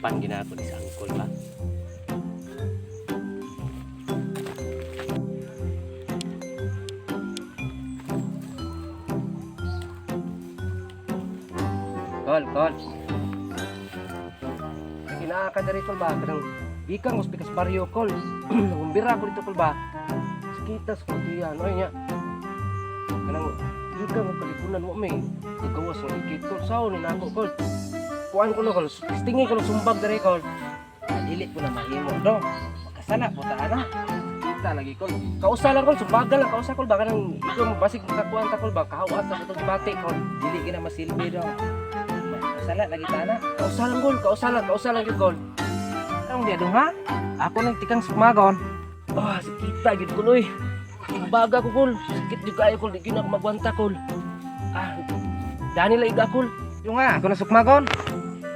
Hanapan ginako ni sa angkol ba. Kol, kol. Kinaa ka diri, kol ba? Kanang gikan ko sa Pikas Barrio, kol. Nangumbira ko dito, kol ba? Sakita sa kutiyan. Oy nya. Kanang gikan ko kalikunan mo may gagawas ng ikit, kol. Sao ni nako, kol. Kuan ko na, kol. Tingi ko ng sumbag diri, kol. Dili ko na mahimo dong. Makasala po ta ana. Kita lagi, kol. Kausa lang, kol, sumbaga lang kausa, kol, baka nang ikaw mo basig makakuan ta, kol ba kahawas sa itong bate, kol. Dili gina masilbi dong. Makasala lagi ta ana. Kausa lang, kol, kausa lang gyud, kol. Anong diya dong ha? Ako nang tikang sumagon. Ah, sakita gyud kol oy. Sumbaga ko, kol. Sakit gyud kaayo, kol, di gyud na ako magwanta, kol. Ah, dani la iga, kol. Yung nga, ako na sukmagon.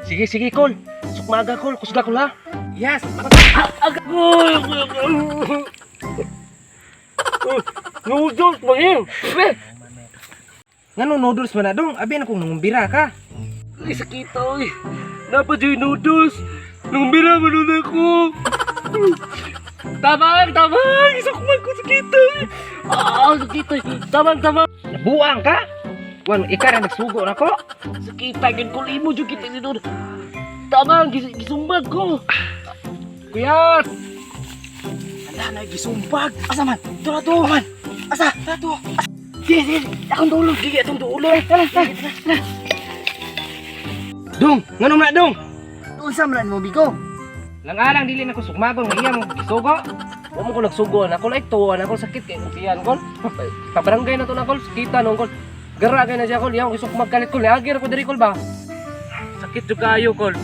Sige, sige, kol. Sukmaga, kol, kusga kol ha. Yes. Noodles ba yun? Ngano noodles man na dong? Abi na kung nangumbira ka. Ay, sakita, oy. Napa dyan noodles. Nung bira, manun ako. Tabang, tabang! Isukman ko, sakita, oy. Ah, sakita. Tabang, tabang. Nabuang ka? Wan, ikaw na nagsugo na ko. Sakita, yun ko. Imo, dyan kita dito. Tabang, gisumbag ko. Kuya! Ala na gisumbag. Asa man? Ito na to. Man. Asa? Ito na to. Sige, sige. Akong dulo. Sige, atong dulo. Tara, tara, tara. Dong, ngano man na dong? Unsa man mo bigo? Langalang dili na ko sugmagon nga iya mo gisugo. Huwag mo ko nagsugo. Ako like to. Ako sakit kay kutiyan, kol. Pabarangay na to na, kol. Sakita nung, kol. Gara kay na siya, kol. Yaw, isok magkalit, kol. Niagir ko diri, kol ba? Sakit jud kaayo, kol.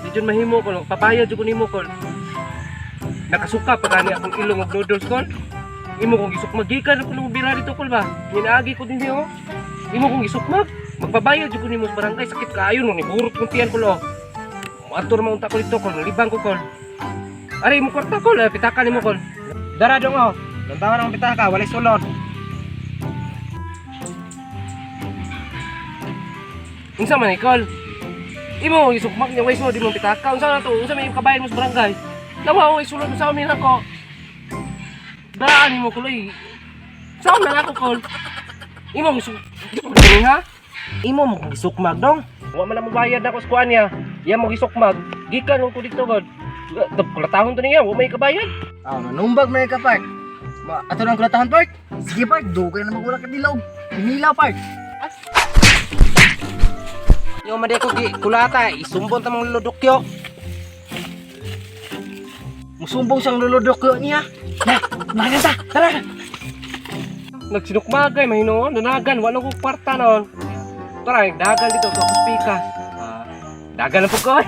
Di jud mahimo, kol. Papaya jud ko nimo, kol. Nakasuka pa gani akong ilong og noodles, kol. Imo kong gisukmag. Gikan ako nung bira dito, kol ba? Ninaagi ko din oh. Imo kong gisukmag. Magpabayad jud ko nimo sa barangay. Sakit kaayo nung niburot kong tiyan, kol, oh. Moadto ra man unta ko dito, kol. Nalibang ko, kol. Ari mo kwarta, kol. Eh, Pitaka nimo, kol. Dara dong oh. Lantangan ang pitaka, walay sulod. Unsa man ikol? Imo isukmak niya way di mo pitaka. Unsa na to? Unsa may kabayan mo sa barangay? Nawa way sulod sa amin ako. Daan nimo kuloy. Sa na ako kol. Imo isuk ha? Imo mo gisukmag dong. Wa man na mo bayad na ko sa kuan niya. Iya mo gisukmag. Gikan ko dito god. Kulatahon to niya, wa may kabayad. Ah, nanumbag man ka park. Ma ato nang kulatahan park. Sige park, dugay na magulak ka dilaw. Inilaw park. Yo man ko gi kulata, isumbon ta mong luludokyo. Musumbong siyang luludok niya. Na, makan ta. Tara. Nagsinukmagay mahinoon, nanagan wala ko kwarta noon. Tara, dagan dito sa pikas. Ah, dagan na po ko.